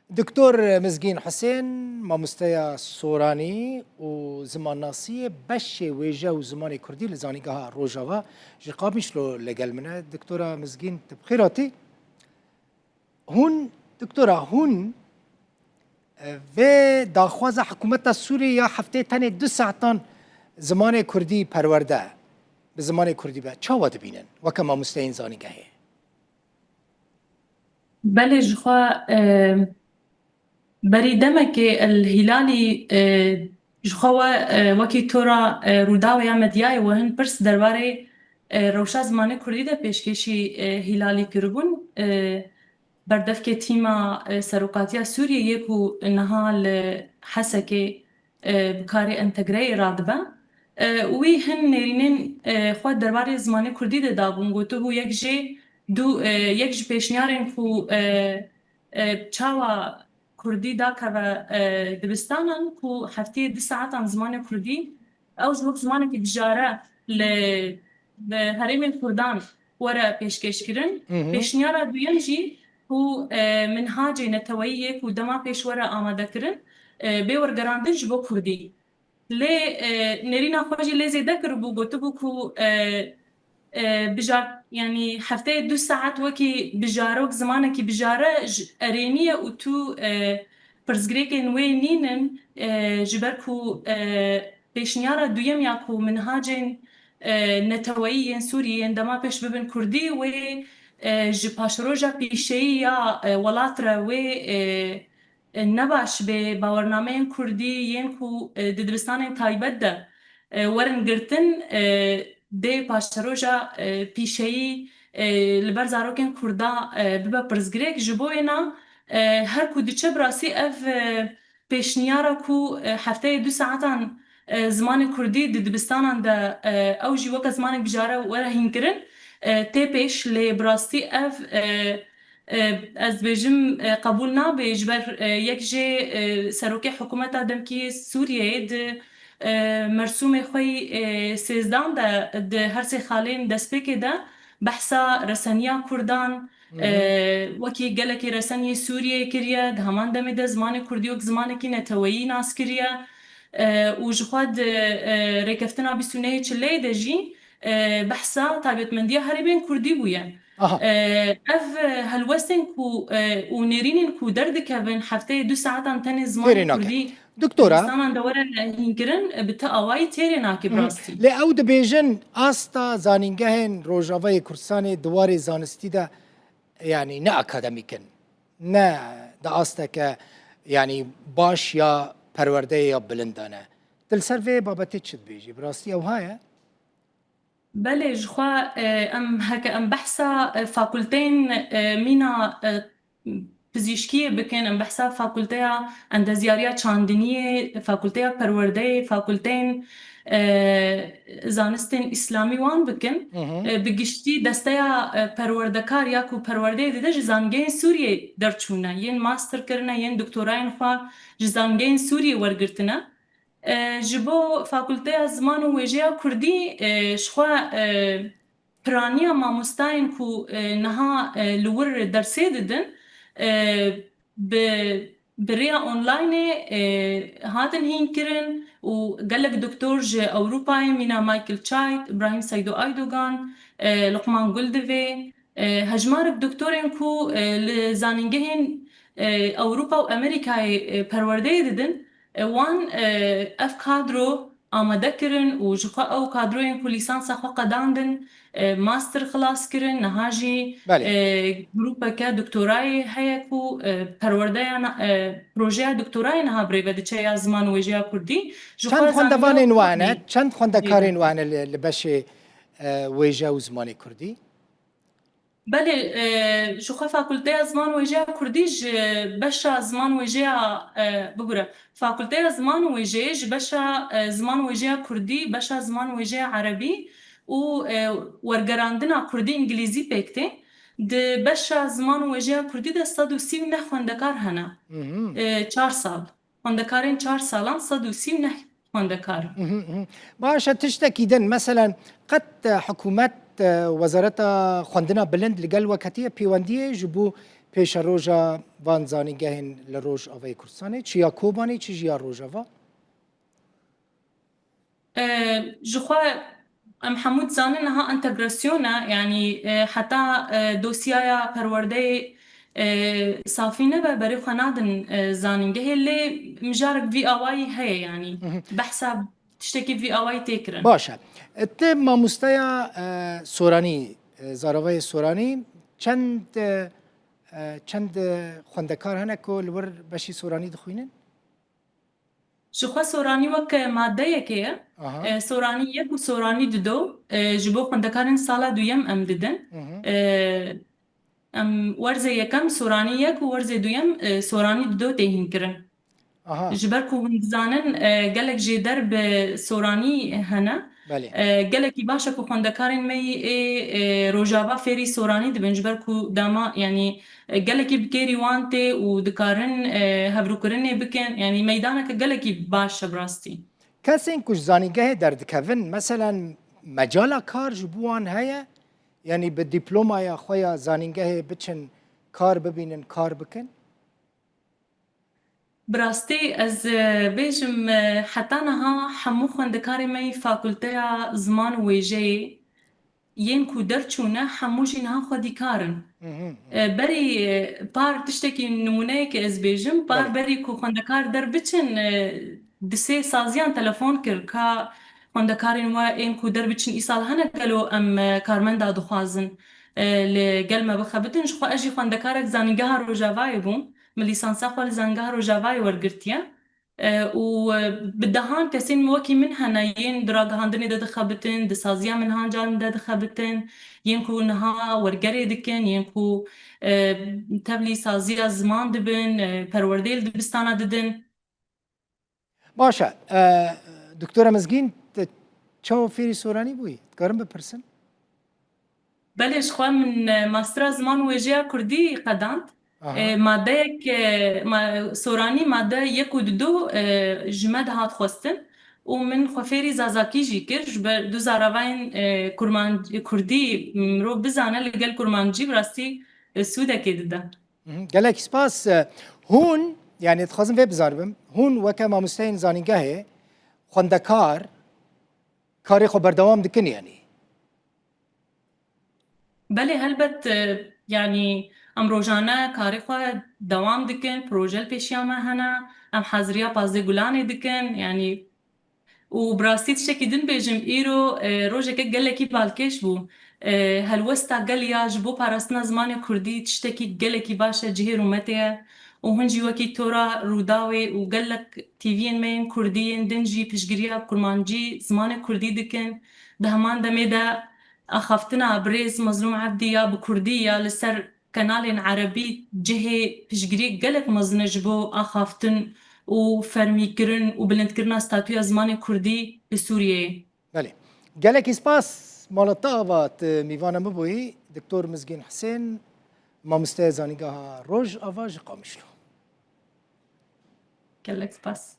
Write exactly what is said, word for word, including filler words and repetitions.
Doktor Mizgîn Husên, mamosteya soranî û zimannasiyê beşê wêje û zimanê kurdî li Zanîngeha Rojava ji Qamişlo li gel min e. Doktora Mizgîn, tu bi xêr hatî. Hûn, doktora, hûn, e, vê daxwaza hikûmeta Sûriyê ya hefteyê tenê du saetan zimanê kurdî perwerde, bi zimanê kurdî be, çawa dibînin weke mamosteyên zanîngehê? Belê, ji xwe, e, berî demekê El Hîlalî, e, ji xwe we, e, wekî tora, e, Rûdawê ya medyayê we hin pirs derbarê, e, rewşa zimanê kurdî de pêşkêşî, e, Hîlalî kiribûn. E, berdevkê tîma, e, serokatiya Sûriyê yê ku niha li Hesekê, e, bi karê entegreyê radibe. E, wî hin nêrînên, e, xwe derbarê zimanê kurdî de dabûn, gotibû yek jê du, e, yek ji pêşniyarên ku, e, e, çawa kurdî dakeve, e, dibistanan ku heftiyê du saetan zimanê kurdî ew ji wek zimanekî bijare li, li herêmên kurdan were pêşkêşkirin. Hı hı. Pêşniyara duyem jî ku, e, minhacê neteweyî yê ku dema pêş were amadekirin, e, bê wergerandin ji bo kurdî. Lê, e, nêrîna xwe jî lê zêde kiribû, gotibû ku, e, e, bijar-, yanî hefteyê du saet wekî bijarok, zimanekî bijare ji erênî ye û tu, e, pirsgirêkên wê nînin, e, ji ber ku, e, pêşniyara duyem ya ku minhacên, e, neteweyî yên Sûriyê yên dema pêş bibin kurdî, wê, e, ji paşeroja pîşeyî ya, e, welat re wê, e, e, ne baş bê, bawernameyên kurdî yên ku, e, di dibistanên taybet de, e, werin girtin, e, dê paşeroja, e, pîşeyî, e, li ber zarokên kurda, e, bibe pirsgirêk. Ji bo wêna, e, her ku diçe bi rastî ev, e, pêşniyara ku, e, hefteyê du saetan, e, zimanê kurdî di dibistanan de, e, ew jî weke zimanek bijare were hînkirin, e, tê pêş, lê bi rastî ev, e, e, ez dibêjim, e, qebûl nabe, ji ber, e, yek jê, e, serokê hikûmeta demkî Sûriyeyê di, e, mersûmê xwe yî, e, sêzdan de di her sê xalên destpêkê de behsa reseniya kurdan, Hı hı. e, wekî gelekî reseniyê Sûriyeyê kiriye, di heman demê de zimanê kurdî wek zimanekî neteweyî nas kiriye, e, û ji xwe di, e, rêkeftina bîst û nehê çileyê de jî, e, behsa taybetmendiya herêmên kurdî bûye. Aha. E, ev helwestên ku, e, û nêrînên ku derdikevin hefteyê du saetan tenê zimanê Têrê nake. kurdî Doktora. dibistanan de were hînkirin, e, bi ti awayî têrê nake bi Hı hı. rastî. Lê ew dibêjin asta zanîngehên Rojavayê Kurdistanê di warê zanistî de, yanî ne akademîk in, ne di asteke, yanî baş ya perwerdeyê ya bilind de ne. Tu li ser vê babetê çi dibêjî? Bi rastî ew ha ye? Belê, ji xwe, e, em heke em behsa, e, fakulteyên, e, mîna, e, pizîşkiyê bikin, em behsa fakulteya endezyariya çandiniyê, fakulteya perwerdeyê, fakulteyên, e, zanistên îslamî wan bikin, Hı hı. e, bi giştî desteya, e, perwerdekar ya ku perwerdeyê dide ji zanîngehên Sûriyê derçûne, yên master kirine, yên doktorayên xwe ji zanîngehên Sûriyê wergirtine. E, ji bo Fakulteya Ziman û Wêjeya Kurdî, e, ji xwe, e, piraniya mamostayên ku, e, niha, e, li wir dersê didin, e, bi, bi rêya onlaynê, e, hatin hînkirin û gelek doktor ji Ewropayê mîna Michael Chait, Ibrahim Seydo Aydogan, e, Luqman Guldivê, e, hejmarek doktorên ku, e, li zanîngehên, e, Ewropa û Amerîkayê, e, perwerdeyê didin, e, wan, e, ev kadro amade kirin û ji xwe ew kadroyên ku lîsansa xwe qedandin, e, master xilas kirin, niha jî, Belê. e, grûpeke doktorayê heye ku, e, perwerdeya na-, e, projeya doktorayê niha birêve diçe ya ziman û wêjeya kurdî. Ji Çend xwe xwendevanên zanîngeha wane, kurdî çend xwendekarên jî. wane li, li beşê, e, wêje û zimanê kurdî? Belê, e, ji xwe Fakulteya Ziman û Wêjeya Kurdî ji beşa ziman û wêjeya, e, bigure, Fakulteya Ziman û Wêjeyê ji beşa, e, ziman û wêjeya Kurdî, beşa ziman û wêjeya Erebî û, e, wergerandina Kurdî Îngilîzî pêk tê. Di beşa ziman û wêjeya Kurdî de sed û sî û neh xwendekar hene. Hı hı. E, çar sal. Xwendekarên çar salan sed û sî û neh xwendekar. Mhm, mhm. Baş e, tiştekî din, meselen, qet, e, hikûmet, e, Wezareta Xwendina Bilind li gel we ketiye pêwendiyê ji bo pêşeroja van zanîngehên li Rojavayê Kurdistanê, çi ya Kobanê, çi jî ya Rojava? E, ji xwe em hemû dizanin niha entegrasyon e, yanî, e, heta, e, dosyaya perwerdeyê, e, safî nebe, berê xwe nadin, e, zanîngehê, lê mijarek vî awayî heye, yanî behsa tiştekî vî awayî tê kirin. Baş e. Tu mamosteya, e, Soranî, e, zaravayê Soranî, çend, e, e, çend, e, xwendekar hene ku li wir beşî Soranî dixwînin? Ji xwe Soranî wek madeyekê ye. Aha. E, Soranî yek û Soranî dido, e, ji bo xwendekarên sala duyem em didin. Hı hı. E, em werzê yekem Soranî yek û werzê duyem, e, Soranî dido tê hînkirin. Aha. Ji ber ku hûn dizanin, e, gelek jêder bi Soranî hene. Belê. E, gelekî baş e ku xwendekarên me yî ê, e, Rojava fêrî Soranî dibin, ji ber ku dema, yanî, e, gelekî bi kêrî wan tê û dikarin, e, hevrûkirinê bikin. Yanî meydaneke gelekî baş e bi rastî. Kesên ku ji zanîngehê derdikevin, meselen mecala kar ji bo wan heye? Yanî bi dîplomaya xwe ya zanîngehê biçin kar bibînin, kar bikin? Bi rastî ez, e, bêjim, e, heta niha hemû xwendekarê me yî Fakulteya Ziman û Wêjeyê yên ku derçûne, hemû jî niha xwedîkar in. Hı hı. E, berî, e, par tiştekî nimûneyekê ez bêjim, par Belê. berî ku xwendekar derbiçin, e, di sê saziyan telefon kir ka xwendekarên we ên ku derbiçin îsal hene gelo em, e, karmenda dixwazin, e, li gel me bixebitin. Ji xwe ez jî xwendekarek zanîngeha Rojavayê bûm. Min lîsansa xwe li Zanîngeha Rojavayê wergirtiye. E, û, e, bi dehan kesên wekî min hene yên di ragihandinê de dixebitin, di saziya minhancan de dixebitin, yên ku niha wergerê dikin, yên ku, e, tevlî saziya ziman dibin, e, perwerdeyê li dibistana didin. Baş e. E, Doktora Mizgîn, tu çawa fêrî soranî bûyî? Dikarim bipirsim? Belê, ji xwe min, e, mastera ziman û wêjeya kurdî qedand. Aha. E, madeyek, e, ma-, soranî made yek û dido, e, ji me dihat xwestin û min xwe fêrî zazakî jî kir. Ji ber du zaravayên, e, kurman-, kurdî mirov bizane, li gel kurmancî bi rastî, e, sûdekê dide. Mhm. Gelek spas. E, hûn, yani dixwazim vê bizanibim, hûn weke mamosteyên zanîngehê, xwendekar, karê xwe berdewam dikin, yani? Belê, helbet, e, yanî em rojane karê xwe dewam dikin, proje li pêşiya me hene, em haziriya pazdeh Gulanê dikin, yanî û bi rastî tiştekî din bêjim, îro, e, rojeke gelekî balkêş bû. E, helwesta gel ya ji bo parastina zimanê kurdî tiştekî gelekî baş e cihê rûmetê ye û hûn jî wekî Tora, Rûdawê û gelek T V'yên me yên kurdî yên din jî piştgiriya kurmancî zimanê kurdî dikin. Di heman demê de axaftina birêz Mezlûm Ebdî ya bi kurdî ya li ser kanalên erebî cihê piştgiriyê gelek mezin e ji bo axaftin û fermîkirin û bilindkirina statûya zimanê kurdî li Sûriyeyê. Belê. Gelekî spas, mala te ava, tu mîvana min bûyî, Doktor Mizgîn Hisên, mamosteya Zanîngeha Rojava ji Qamişlo. Gelek spas.